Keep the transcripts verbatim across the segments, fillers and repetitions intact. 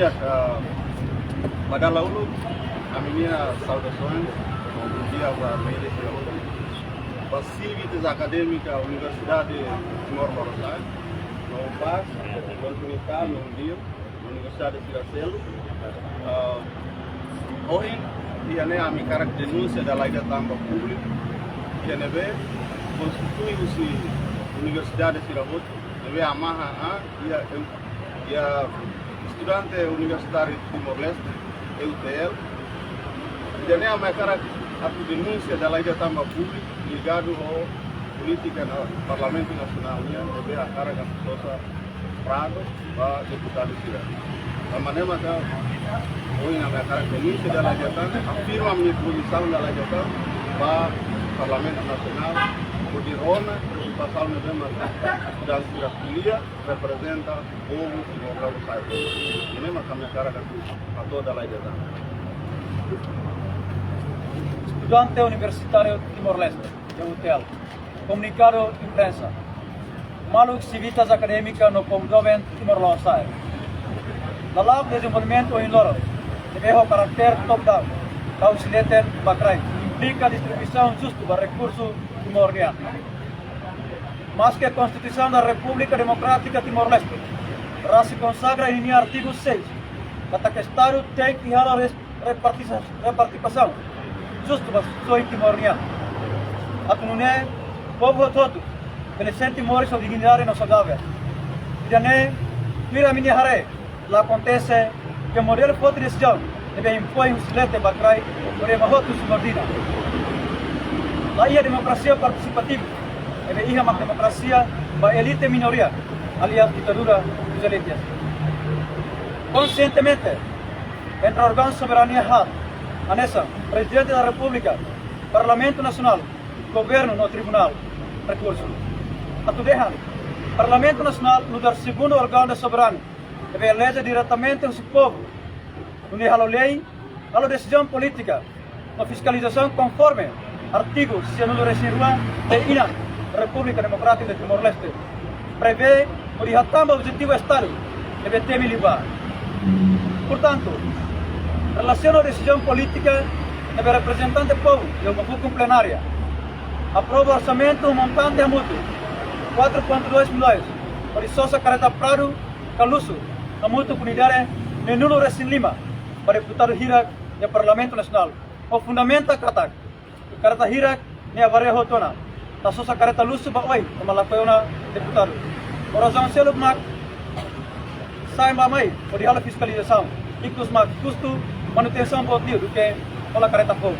Ah, ba dala uluk, ami-nia saudasaun, bom dia ba media sira hotu. Ba sivitas akadémika Universidade Timor Lorosa'e, no ba kontinua no dia, universidade sira seluk. Ah, ohin, iha ne'e ami hakarak denúnsia dala ida tan ba públiku, iha ne'ebé konstitui husi universidade sira hotu, ne'ebé hamahan, ah, iha, iha Estudante Universitáriu Timor-Leste, E U T L, iha ne'e ami hakarak atu denúnsia dala ida tan ba públiku ligadu ho polítika iha Parlamentu Nasionál nian, ne'ebé hakarak atu sosa pradu ba deputadu sira. Tanba ne'e maka ohin ami hakarak denúnsia dala ida tan, afirma ami-nia pozisaun dala ida tan ba Parlamentu Nasionál, hodi rona situasaun ne'ebé maka estudante sira ko'alia, reprezenta povu Timor Lorosa'e. Iha ne'e maka ami hakarak atu hato'o dala ida tan. Estudante Universitáriu Timor-Leste, E U T L. Komunikadu imprensa. Maluk sivitas akadémika no povu doben Timor Lorosa'e. Lala'ok dezenvolvimentu ohin loron ne'ebé ho karakter top-down, tau husi leten ba kraik, implika distribuisaun justu ba rekursu Timor nian. Maske Konstituisaun da Repúblika Demokrátika Timor-Leste rasik konsagra iha ninia artigu seis katak Estadu tenke halo res-, repartisa-, repartisaun justu ba soin Timor nian, atu nune'e povu hotu-hotu bele sente moris ho dignidade no saudavel. Ida-ne'e, tuir ami-nia haree, la akontese, iha modelu foti desizaun ne'ebé impoin husi leten ba kraik, hodi ema hotu subordina. La iha demokrasia partisipativu, ne'ebé iha mak demokrasia ba elite minoria, alias ditadura dos elites. Konsientemente, entre órgaun soberania haat, hanesan Prezidente da Repúblika, Parlamentu Nasionál, Governu no Tribunál Rekursu. Atu dehan, Parlamentu Nasionál nu'udar segundu órgaun soberanu, ne'ebé eleje diretamente husi povu, nune'e halo lei, halo desizaun polítika no fiskalizasaun konforme artigu sianulu-resin-rua lei inan Repúblika Demokrátika Timor-Leste prevee hodi hatán ba objetivu Estadu ne'ebé temi liubá. Portantu, relasiona ho desizaun polítika ne'ebé reprezentante povu iha uma fukun plenária aprova orsamentu montante hamutuk quatro ponto dois milhões hodi sosa karreta Prado ka luxu hamutuk unidade neenulu-resin-lima ba deputadu hirak iha Parlamentu Nasionál, ho fundamenta katak karreta hirak ne'e avaria hotu ona, la sosa karreta luxu ba oin ema lakohi ona deputadu. Ho razaun seluk mak sa'e ba mai hodi halo fiskalizasaun, ikus mak kustu manutensaun boot liu duké hola karreta foun.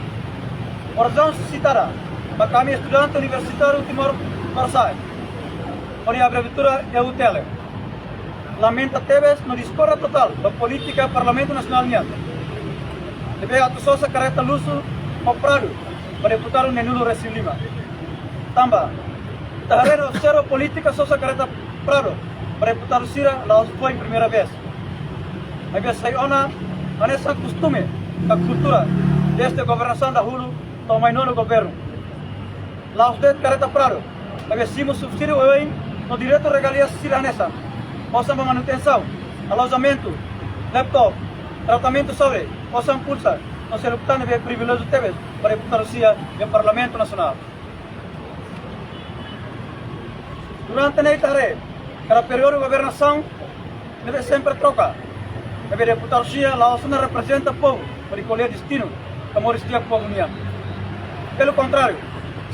Ho razaun sitada, ba ami estudante Universitáriu Timor Lorosa'e, ho nia abreviatura E U T L, lamenta tebes no diskorda totál ba polítika Parlamentu Nasionál nian ne'ebé atu sosa karreta luxu ho Prado ba deputadu neenulu-resin-lima. Tanba ita haree no observa polítika sosa karreta Prado ba deputadu sira la'ós foin primeira vez. Maibé sai ona hanesan kostume ka kultura dezde governasaun dahuluk to'o mai nonu governu. La'ós de'it karreta Prado, maibé simu subsídiu oioin no direitu regalia sira hanesan osan ba manutensaun, alojamentu, laptop, tratamentu saúde, osan pulsa, no seluk tan ne'ebé priviléjiu tebes ba deputadu sira iha Parlamentu Nasionál. Durante ne'e ita haree, kada períodu governasaun ne'ebé sempre troka, ne'ebé deputadu sira la'ós ona reprezenta povu hodi ko'alia destinu ka moris di'ak povu nian. Pelo contrário,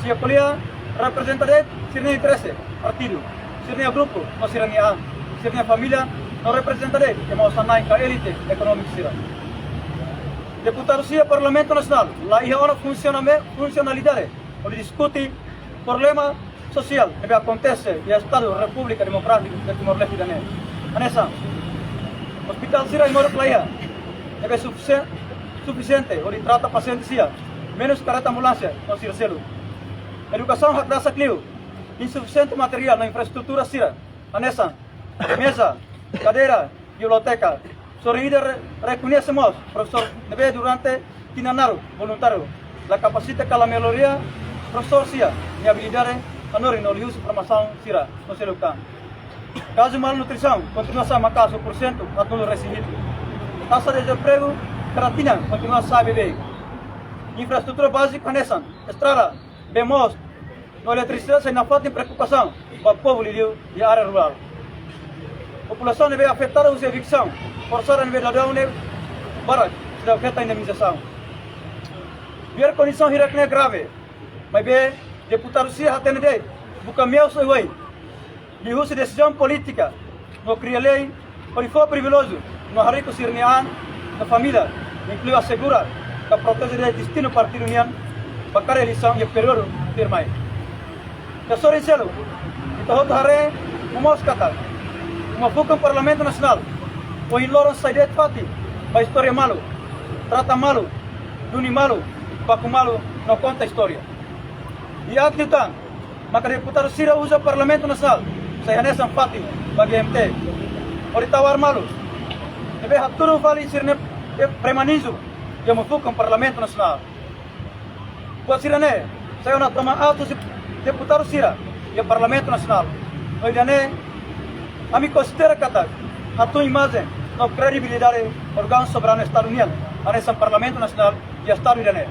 sira ko'alia reprezenta de'it sira-nia interese partidu, sira-nia grupu no sira-nia an, sira-nia família, no reprezenta de'it ema osan-na'in ka elite ekonómiku sira. Deputadu sira Parlamentu Nasionál la iha ona funsioname-, funsionalidade hodi diskute problema sosiál ne'ebé akontese iha Estadu Repúblika Demokrátika de Timor-Leste ida-ne'e. Hanesan ospitál sira ema la iha ne'ebé sufisi-, sufisiente hodi trata pasiente sira, menus karreta ambulánsia no sira seluk. Edukasaun hakdasak liu, insufisiente materiál no infraestrutura sira, hanesan meza, kadeira, biblioteka. Sorin ida re-, rekoñese mós profesór ne'ebé durante tinan naruk voluntáriu la kapasita ka la melhoria profesór sira-nia abilidade hanorin no liuhusi formasaun sira no seluk tan. Kazu malnutrisaun kontinua sa'e maka'as ho porsentu haatnulu-resin-hitu. Taxa dezempregu kada tinan kontinua sobe beibeik. Infraestrutura bázika hanesan estrada, bee moos no eletrisidade sai nafatin preokupasaun ba povu liuliu iha área rurál. Populasaun ne'ebé afetadu husi eviksaun forsada ne'ebé daudaun ne'e barak seidauk hetan indemnizasaun. Biar kondisaun hirak-ne'e grave, maibé deputadu sira hatene de'it buka meius oioin liuhusi desizaun polítika no kria lei hodi fó priviléjiu no hariku sira-nia an no família, inklui asegura ka proteje de'it destinu partidu nian ba kada eleisaun iha períodu tuirmai. Hasoru seluk, ita hotu haree momoos katak uma fukan Parlamentu Nasionál ohin loron sai de'it fatin ba istória malu, trata malu, duni malu, baku malu no konta istória. Iha aat liután maka deputadu sira uza Parlamentu Nasionál sai hanesan fatin ba G M T hodi tau ar malu ne'ebé hatudu fali sira-nia premanismu iha uma fukan Parlamentu Nasionál. Buat sira-ne'e sai ona toman aat husi deputadu sira iha Parlamentu Nasionál. No ida-ne'e ami konsidera katak hatún imajen no kredibilidade órgaun soberanu Estadu nian, hanesan Parlamentu Nasionál iha Estadu ida-ne'e.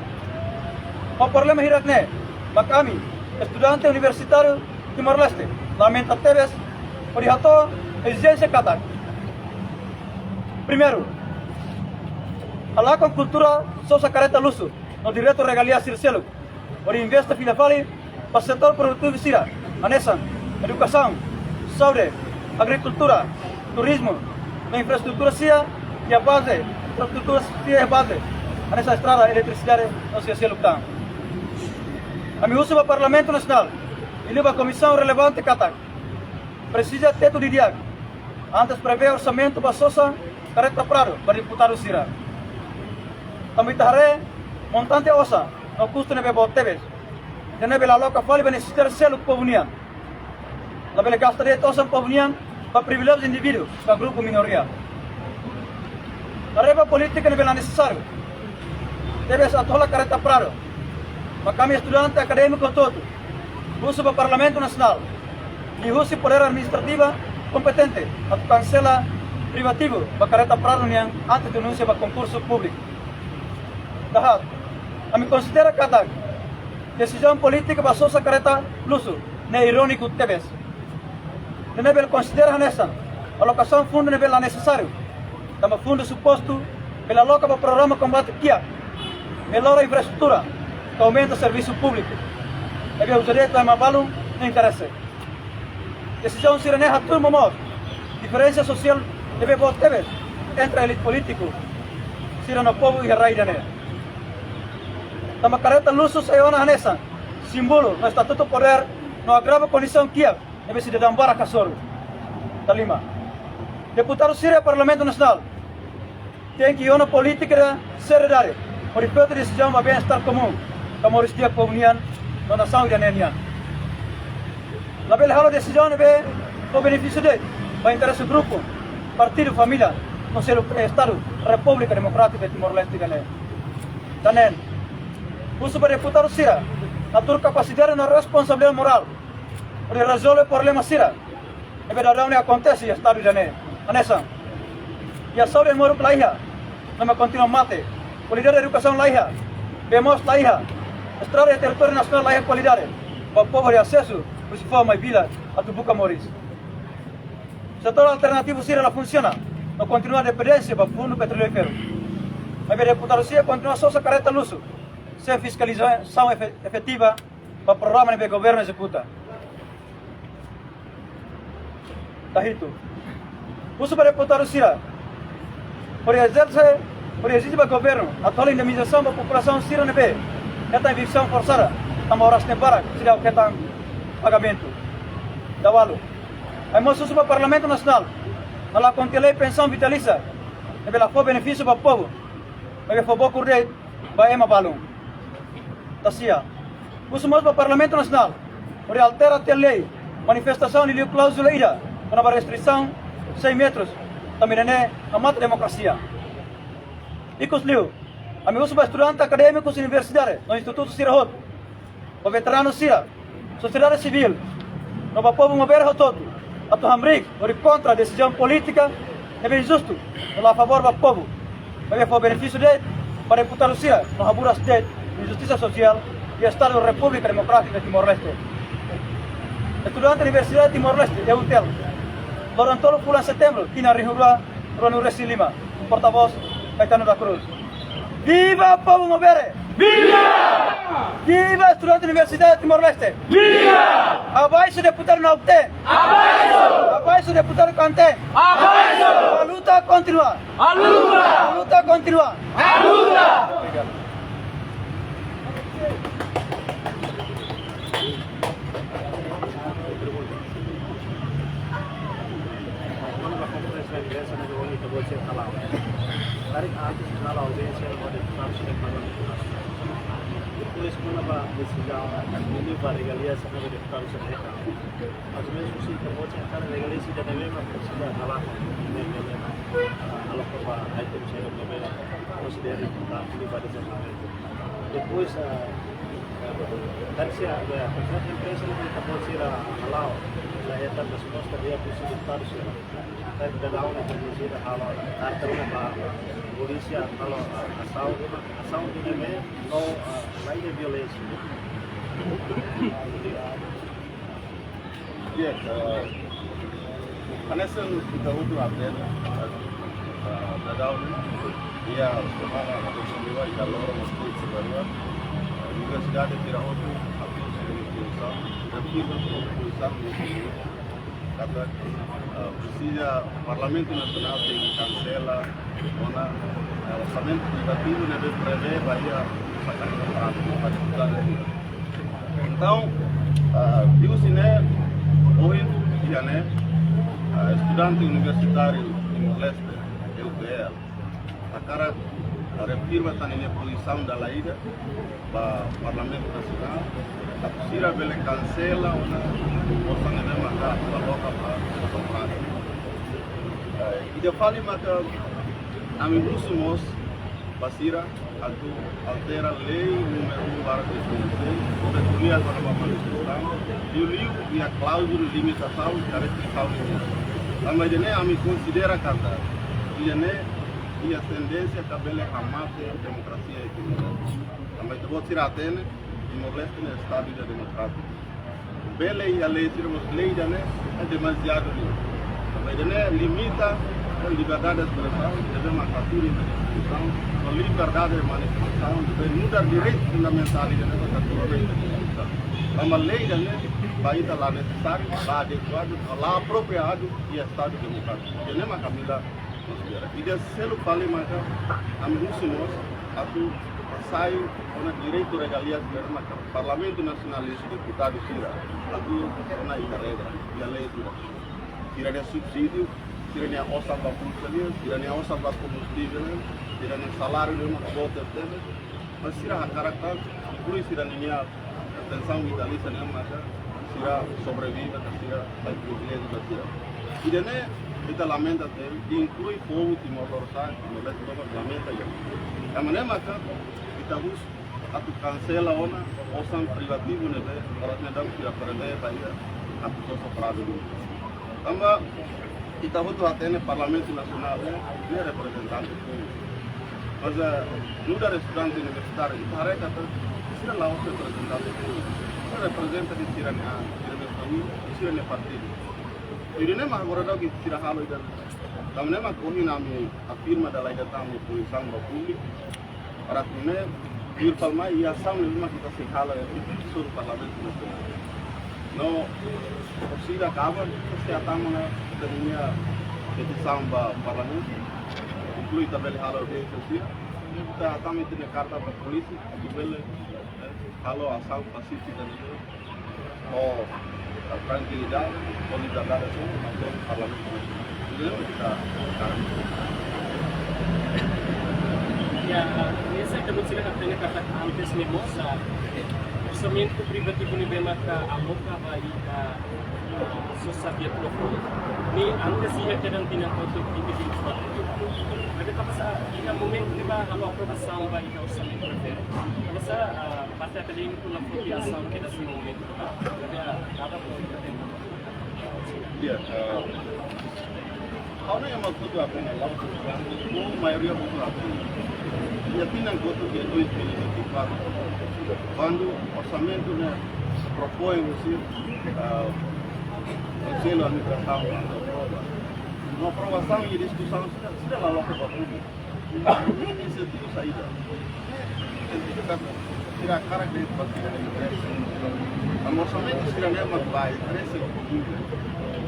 Ho problema hirak-ne'e maka ami, estudante universitáriu Timor-Leste, lamenta tebes hodi hato'o ezijénsia katak: primeiru, halakon kultura sosa karreta luxu no direitu regalia sira seluk hodi investe fila fali ba setór produtivu sira hanesan edukasaun, saúde, agrikultura, turizmu no infraestrutura sira iha baze, infraestrutura sira iha baze hanesan estrada, eletrisidade no sira seluk tan. Ami husu ba Parlamentu Nasionál liuliu ba komisaun relevante katak presiza tetu didi'ak antes prevee orsamentu ba sosa karreta Prado ba deputadu sira. Tanba ita haree montante osan no kustu ne'ebé boot tebes, ida-ne'e bele aloka fali ba nesesidade seluk povu nian. Labele gasta de'it osan povu nian ba priviléjiu indivíduu ka grupu minoria. Haree ba polítika ne'ebé la nesesáriu tebes atu hola karreta Prado. Maka ami estudante akadémiku hotu-hotu husu ba Parlamentu Nasionál liuhusi podér administrativa kompetente atu kansela privativu ba karreta Prado nian antes denunsia ba konkursu públiku. Dahaat, ami konsidera katak desizaun polítika ba sosa karreta luxu ne'e iróniku tebes. Ida-ne'e bele konsidera hanesan alokasaun fundu ne'ebé la nesesáriu, tanba fundu supostu bele aloka ba programa kombate kiak, mellora infraestrutura ka aumenta servisu públiku. Maibé uza de'it ba ema balun nia interese. Desizaun sira-ne'e hatuur momoos diferensa sosiál ne'ebé boot tebes entre elite polítiku sira no povu iha rai ida-ne'e. Tanba karreta luxu sai ona hanesan símbolu no estatutu podér no agrava kondisaun kiak ne'ebé sidadaun barak hasoru. Dalima, deputadu sira Parlamentu Nasionál tenke iha ona polítika seriedade hodi foti desizaun ba bem-estar komún ka moris di'ak povu nian no nasaun ida-ne'e nian. Labele halo desizaun ne'ebé fó benefísiu de'it ba interese grupu, partidu, família no seluk Estadu Repúblika Demokrátika Timor-Leste ida-ne'e. Tan ne'e, husu ba deputadu sira hatuur kapasidade no responsabilidade morál hodi rezolve problema sira ne'ebé daudaun ne'e akontese iha Estadu ida-ne'e. Hanesan, iha saúde moruk laiha, no ema kontinua mate. Kualidade edukasaun laiha, bee moos laiha, estrada iha territóriu nasionál laiha kualidade ba povu hodi asesu husi foho mai vila atu buka moris. Setór alternativu sira la funsiona, no kontinua dependénsia ba fundu petrolíferu. Maibé deputadu sira kontinua sosa karreta luxu, sein fiskalizasaun efe-, efetiva ba programa ne'ebé governu ezekuta. Dahitu, husu ba deputadu sira hodi ezije, hodi ezije ba governu atu halo indemnizasaun ba populasaun sira ne'ebé hetan eviksaun forsada tanba oras ne'e barak seidauk hetan pagamentu. Dawalu, ami mós husu ba Parlamentu Nasionál atu lakon tiha lei pensaun vitalísia ne'ebé la fó benefísiu ba povu, maibé fó bokur de'it ba ema balun. Dasia, husu mós ba Parlamentu Nasionál hodi altera tiha lei manifestasaun liuliu kláuzula ida kona-ba restrisaun cem metros, tanba ida-ne'e hamate demokrasia. Ikusliu, ami husu ba estudante, akadémikus universitáriu no institutu sira hotu, ba veteranu sira, sosiedade sivíl no ba povu maubere hotu-hotu atu hamriik hodi kontra desizaun polítika ne'ebé injustu no la a favór ba povu. Bele fó benefísiu de'it ba deputadu sira no haburas de'it injustisa sosiál iha Estadu Repúblika Demokrátika Timor-Leste. Estudante Universidade Timor-Leste, EUTEL. Loron tolu fulan Setembru, tinan rihun rua ruanulu-resin-lima. Portavós Caetano da Cruz. Viva povu maubere! Viva! Viva estudante Universidade Timor-Leste! Viva! Abaixo deputadu Naute! Abaixo! Abaixo deputadu Kante! Abaixo! A luta continua! A luta! A luta continua! A luta! Obrigadu. Kona-ba konferénsia de imprensa ne'ebé ohin ita-boot sira hala'o. Karik antes de hala'o audiénsia, hodi deputadu sira mak depois kona-ba desizaun, ne'ebé ba regalias ne'ebé deputadu sira hetan. Mais ou menus, se ita-boot sira hatene regalias ida-ne'ebé mak presiza hala'o, ne'ebé mak hala'o ba item sira ne'ebé konsidera importante ba dezenvolvimentu. Depois, ah, ah, karik se, ah, konferénsia de imprensa ne'ebé ita-boot sira hala'o, la hetan resposta di'ak husi deputadu sira. Karik daudaun ne'e ita-boot sira hala'o, karta ruma ba polísia, hala'o, ah, asaun, asaun ida-ne'ebé no, ah, la iha violénsia. Iya, eh, hanesan ita hotu hatene, eh, daudaun ne'e, iha semana ida-ne'e, iha loron ida-ne'e, eh, universidade sira hotu, atu sira-nia pozisaun, ita hotu sira-nia pozisaun, katak, eh, presiza Parlamentu Nasionál tenke kansela ona, eh, orsamentu privativu ne'ebé prevee ba iha, ba deputadu. Entaun, ah, liuhusi ne'e, ohin, iha ne'e, ah, estudante universitáriu Timor-Leste, EUTL, hakarak reafirma tan ninia pozisaun dala ida ba Parlamentu Nasionál, atu sira bele kansela ona osan ne'ebé maka aloka ba Osan Frade. Eh, ida fali maka ami husu mós ba sira atu altera lei númeru um barra dois mil e seis, ne'ebé ko'alia kona-ba manifestasaun, liuliu iha kláuzula limitasaun, iha restrisaun limite. Tanba ida-ne'e ami konsidera katak ida-ne'e iha tendénsia ka bele hamate demokrasia iha Timor-Leste. Tanba ita-boot sira hatene, Timor-Leste ne'e estadu ida demokrátiku. Bele iha lei sira, mas lei ida-ne'e é demasiadu liu. Tanba ida-ne'e limita liberdade de espresaun, ne'ebé maka tuur iha instituisaun, no liberdade de manifestasaun, ne'ebé nu'udar direitu fundamentál ida-ne'e maka tuur iha instituisaun. Tanba lei ida-ne'e ba ita la nesesáriu, la adekuadu, la apropriadu iha estadu demokrátiku. Ida-ne'e maka ami la konsidera. Ida seluk fali maka ami husu mós atu hasai ona direitu regalias ne'ebé maka Parlamentu Nasionál husi deputadu sira atu ona iha regra, iha lei sira. Sira-nia subsídiu, sira-nia osan ba polísia nian, sira-nia osan ba kombustivel nian, sira-nia saláriu nian maka boot tebes. Mas sira hakarak tan, inklui sira-ninia pensaun vitalísia ne'e maka sira sobrevive, ka sira sai priviléjiu ba sira. Ida-ne'e ita lamenta tebes, inklui povu Timor Lorosa'e, Timor-Leste tomak lamenta ya. Tanba ne'e maka ita husu atu kansela ona osan privativu ne'ebé oras ne'e daudaun sira prevee ba iha atu sosa Frade duni. Tanba ita hotu hatene Parlamentu Nasionál ne'e, ne'e reprezentante povu. Mas, eh, nu'udar estudante universitáriu, ita haree katak sira la'ós reprezentante povu. Sira reprezenta de'it sira-nia an, sira-nia família, sira-nia partidu. Ida-ne'e mak agora daudaun sira halo ida-ne'e. Tanba ne'e mak ohin ami afirma dala ida tan ami pozisaun ba públiku. Para atu nune'e, tuir fali mai, iha asaun ne'ebé mak ita sei halo iha tuir Parlamentu Nasionál. No, orsida kaban, sei hatama ona ita-nia petisaun ba Parlamentu, inklui ita bele halo audiénsia sira, ita hatama ita-nia karta ba polísia, atu bele, eh, halo asaun pasífika ne'e. Oh, trankuilidade, solidariedade, só, mas o Parlamentu Nasionál. Ida-ne'e mak ita, ita. Ya, ne'e ita-boot sira hatene katak antes ne'e mós, ah, orsamentu privativu ne'ebé maka aloka ba ita, ah, sosa di'ak liu. Ne'e antes iha kedan tinan hotu tinan vinte e quatro. Mas tanba sá, iha momentu ne'ebá halo aprovasaun ba ita orsamentu refere. Tanba sá, ah, parte akadémiku la foti asaun kedas iha momentu ne'ebá. Jadi, ah, nada por tempo. Ya, eh, Ha'u-nia ema hotu hatene, ha'u hotu hatene. Maioria hotu hatene. Iha tinan kotuk dois mil e vinte e quatro, kuandu orsamentu ne'e propoin husi, ah, Konsellu Administrasaun, kuandu aprova. No aprovasaun i diskusaun sira, sira la loke ba públiku. Insentiva saida. Insentiva katak sira hakarak de'it ba sira-nia interese. Tanba orsamentu sira-ne'e mak ba interese públiku.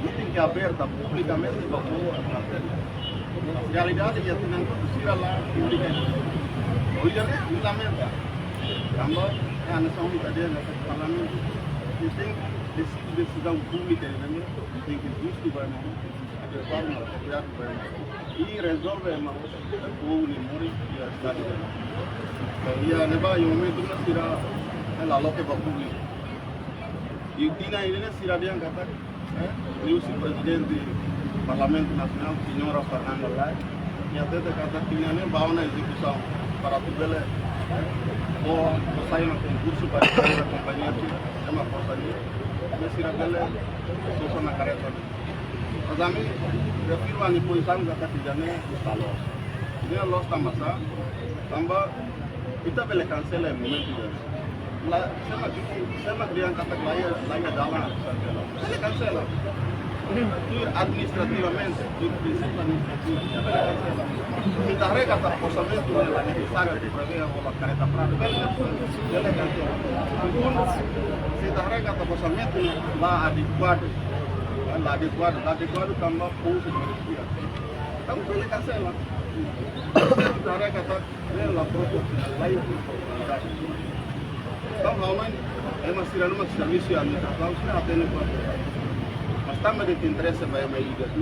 Ita tenke aberta publikamente ba povu hatene. Realidade iha tinan kotuk sira la publika. Ohin ne'e, ami lamenta. Tanba, eh, hanesan ohin ita dehan iha parlamentu, ita tenke deside desizaun públika, ita tenke justu ba ema, adequadu, apropriadu ba ema. I rezolve ema, povu nia moris iha estadu. Iha ne'ebá, iha momentu ne'e sira, eh, la loke ba públiku. I tinan ida-ne'e sira dehan katak, eh, liuhusi Prezidente Parlamentu Nasionál, Señora Fernanda Lay, nia hatete katak tinan ne'e ba ona ezekusaun para atu bele, eh, fó, fó sai ona konkursu para atu bele akompaña, ema forsa nian, ne'e sira bele sosa ona kareta. Mas ami refere ba nia pozisaun katak ida-ne'e la loos. Ida-ne'e la loos tanba sá, tanba ita bele kansela iha momentu ida-ne'e. La, sé mak, sé mak dehan katak la iha, la iha dalan kansela. Bele kansela. Tuir administrativamente, tuir prinsípiu administrativu, ita bele kansela. Se ita haree katak orsamentu ne'e la nesesáriu atu prevee halo kareta prata, bele kansela. Bele kansela. Segundu, se ita haree katak orsamentu ne'e la adekuadu, la adekuadu, la adekuadu tanba povu sira merese. Entaun bele kansela. Se ita haree katak ne'e la proporsionál, la iha proporsionalidade. Entaun, ha'u hanoin, ema sira ne'ebé servisu iha administrasaun, sira hatene ba. Mas tanba de'it interese ba ema ida-idak,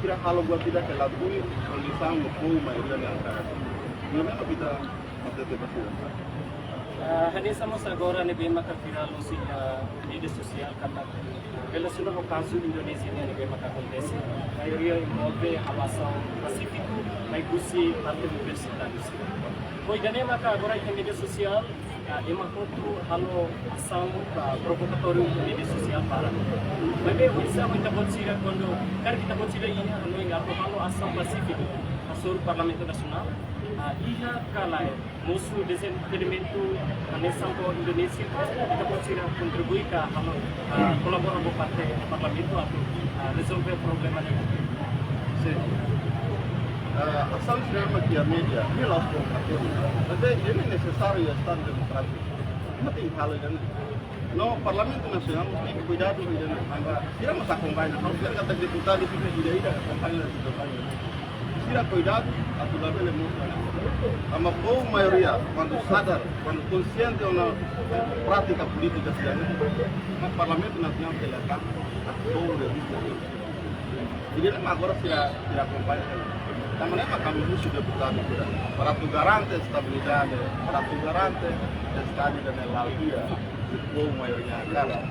sira halo buat ida ke la tuir kondisaun no povu maioria nia hakarak. Ne'e mak ita hatete ba sira. Ah, hanesan mós agora ne'ebé maka virál husi, ah, média sosiál katak relasiona ho kazu Indonézia nian ne'ebé maka akontese. Maioria envolve halo asaun pasífiku, mai husi parte universitáriu sira. Ho ida-ne'e maka agora iha média sosiál, ah, ema hotu halo asaun, ah, provokatóriu iha média sosiál barak. Maibé oinsá ho ita-boot sira kuandu, karik ita-boot sira iha hanoin atu halo asaun pasífiku hasoru Parlamentu Nasionál, ah, iha ka lae, mosu dezentendimentu hanesan ho Indonézia, ita-boot sira kontribui ka halo, ah, kolabora ho parte Parlamentu atu, ah, rezolve problema ne'e. Sin. Ah, asaun sira mak iha média, ne'e la'ós provokatóriu. Maibé ne'e nesesáriu iha Estadu demokrátiku. Ita tenke halo ida-ne'e. No Parlamentu Nasionál mós tenke kuidadu ho ida-ne'e. Tanba sira mós akompaña. Ha'u fiar katak deputadu sira ida-idak akompaña, akompaña. Sira kuidadu atu labele mosu. Tanba povu maioria, kuandu sadar, kuandu konsiente ona prátika polítika sira-ne'e, mak Parlamentu Nasionál bele atu povu revista. Ida-ne'e mak agora sira, sira akompaña. Tanba ne'e mak ami husu deputadu sira, para atu garante estabilidade, para atu garante estabilidade ne'e la'o iha povu maioria nia hakarak.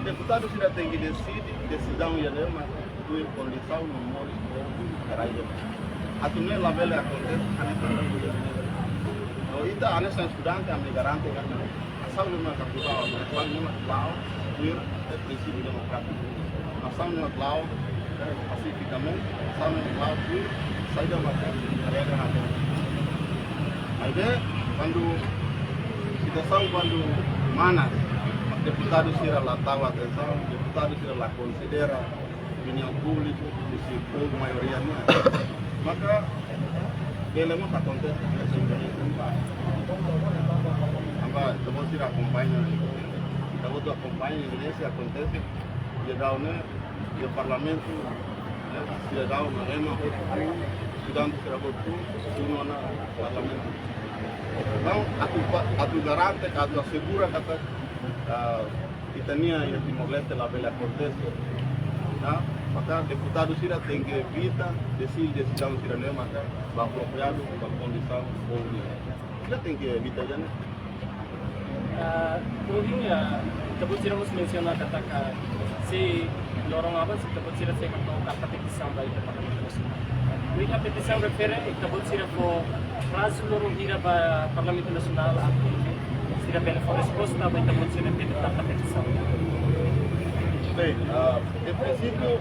Deputadu sira tenke deside, desizaun iha ne'e mak tuir kondisaun no moris povu nia hakarak. Atu ne'e labele akontese, hanesan. No ita hanesan estudante, ami garante katak asaun ne'e mak atu la'o, asaun ne'e mak la'o tuir prinsípiu demokrátiku. Asaun ne'e mak la'o pasifikamente, asaun ne'e mak la'o tuir saida mak regra na. Maibé kuandu situasaun kuandu manas, deputadu sira la tau atensaun, deputadu sira la konsidera opiniaun públiku, husi povu maioria nian. Maka bele mós akontese, tanba ita-boot sira akompaña, ita-boot akompaña Indonézia akontese, iha daudaun ne'e, iha Parlamentu, eh, iha daudaun ne'e ema hotu, estudante sira hotu, tun ona Parlamentu. Entaun, atu pa-, atu garante, atu asegura katak, ah, ita-nia iha Timor-Leste labele akontese. Nah, maka deputadu sira tenke evita, deside desizaun sira-ne'e maka ba apropriadu ba kondisaun povu nian. Sira tenke evita ida-ne'e. Ah, ohin, ah, ita-boot sira mós mensiona katak, ah, sei loron aban, sei ita-boot sira sei hato'o karta petisaun ba iha Parlamentu Nasionál. Iha petisaun refere, ita-boot sira fó prazu loron hira ba Parlamentu Nasionál atu sira bele fó resposta ba ita-boot sira-nia karta petisaun. Bem, ah, em princípio,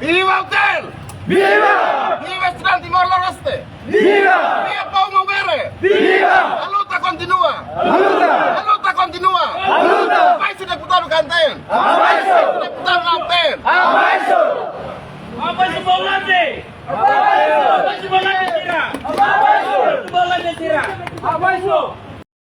Viva UTEL! Viva! Viva Estudante Timor-Leste! Viva! Viva povu Maubere! Viva!